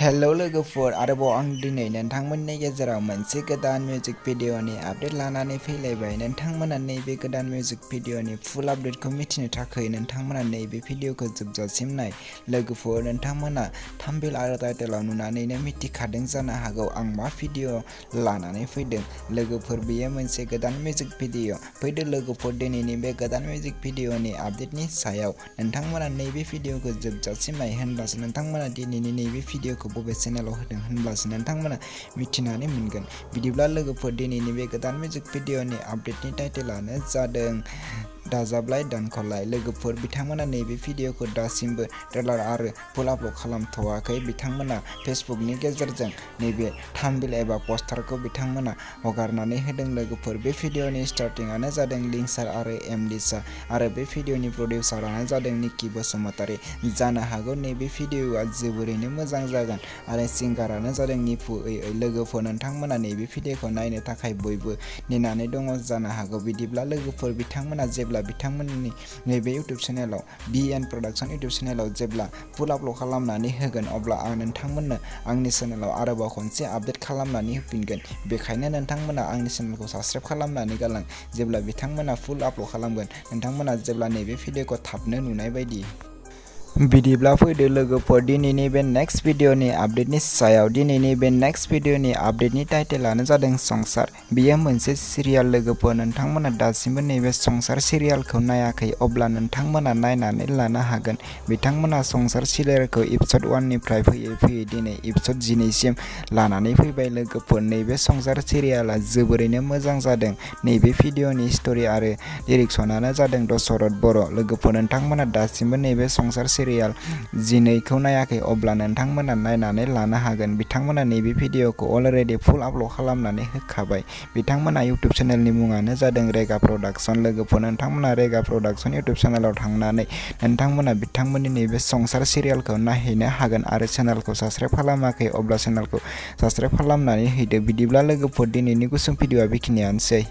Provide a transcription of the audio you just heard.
Hello लोगोफोर, आरोबाव आं दिनै नोंथांमोननि गेजेराव मोनसे गोदान मिउजिक भिडिअनि आपडेट लानानै फैलायबाय। नोंथांमोना नैबे गोदान मिउजिक भिडिअनि फुल आपडेटखौ मिथिनो थाखाय नोंथांमोना नैबे भिडिअखौ जोबजासिम नाय। लोगोफोर, नोंथांमोना थाम्बनेल आरो टाइटेलाव नुनानैनो मिथिखादों जानो हागौ आं मा भिडिअ लानानै फैदों। लोगोफोर, बेयो मोनसे गोदान मिउजिक भिडिअ। फैदो लोगोफोर, दिनैनि बे गोदान मिउजिक भिडिअनि आपडेटनि सायाव नोंथांमोना नैबे भिडिअखौ जोबजासिम नाय, होनब्लासो नोंथांमोना दिनैनि नैबे भिडिअखौ बबे चेनेलाव होदों होनब्लासो नोंथांमोना मिथिनानै मोनगोन। बिदिब्ला लोगोफोर, दिनैनि बे गोदान मिउजिक भिडिअनि आपडेटनि टाइटेलानो जादों दाजाबलाय दानख'लाय। लोगोफोर, बिथांमोना नैबे भिडिअखौ दासिमबो ट्रेलार आरो फुल आपल'ड खालामथ'वाखै। बिथांमोना फेसबुकनि गेजेरजों नैबे थाम्बनेल एबा पस्टारखौ बिथांमोना हगारनानै होदों। लोगोफोर, बे भिडिअनि स्टार्टिंआनो जादों लिंसार आरो एमलिसा, आरो बे भिडिअनि प्रडिउसारानो जादों निकि बसुमतारी। जानो हागौ नैबे भिडिअआ जोबोरैनो मोजां जागोन, आरो सिंगारानो जादों निफु ओइ। लोगोफोर, नोंथांमोना नैबे भिडिअखौ नायनो थाखाय बयबो नेनानै दङ जानो हागौ। बिदिब्ला लोगोफोर, बिथांमोना जेब्ला बिथांमोननि नैबे इउटुब चेनेलाव BN प्रडाक्शन इउटुब चेनेलाव जेब्ला फुल आपल'ड खालामनानै होगोन, अब्ला आं नोंथांमोननो आंनि चेनेलाव आरोबाव खनसे आपडेट खालामनानै होफिनगोन। बेखायनो नोंथांमोना आंनि चेनेलखौ साबस्क्राइब खालामनानै गालां। जेब्ला बिथांमोना फुल आपल'ड खालामगोन, नोंथांमोना जेब्ला नैबे भिडिअखौ थाबनो नुनाय बायदि। बिदिब्ला फैदो लोगोफोर, दिनैनि बे नेक्स्ट भिडिअनि आपडेटनि सायाव। दिनैनि बे नेक्स्ट भिडिअनि आपडेटनि टाइटेलानो जादों संसार। बेयो मोनसे सिरियाल। लोगोफोर, नोंथांमोना दासिमबो नैबे संसार सिरियालखौ नायाखै, अब्ला नोंथांमोना नायनानै लानो हागोन। बिथांमोना संसार सिरियालखौ एपिसड 1 निफ्राय फैयै फैयै दिनै एपिसड 12 सिम लानानै फैबाय। लोगोफोर, नैबे संसार सिरियाला जोबोरैनो मोजां जादों। नैबे भिडिअनि स्ट'रि आरो डिरेक्शनानो जादों दशरथ बर'। लोगोफोर, नोंथांमोना दासिमबो नैबे संसार सिरियाल 12 खौ नायाखै, अब्ला नोंथांमोना नायनानै लानो हागोन। बिथांमोना नैबे भिडिअखौ अलरेडि फुल आपल'ड खालामनानै होखाबाय। बिथांमोना इउटुब चेनेलनि मुङानो जादों रेगा प्रडाक्शन। लोगोफोर, नोंथांमोना रेगा प्रडाक्शन इउटुब चेनेलाव थांनानै नोंथांमोना बिथांमोननि नैबे संसार सिरियालखौ नायहैनो हागोन, आरो चेनेलखौ साबस्क्राइब खालामाखै अब्ला चेनेलखौ साबस्क्राइब खालामनानै हैदो। बिदिब्ला लोगोफोर, दिनैनि गुसुं भिडिअआ बेखिनियानोसै।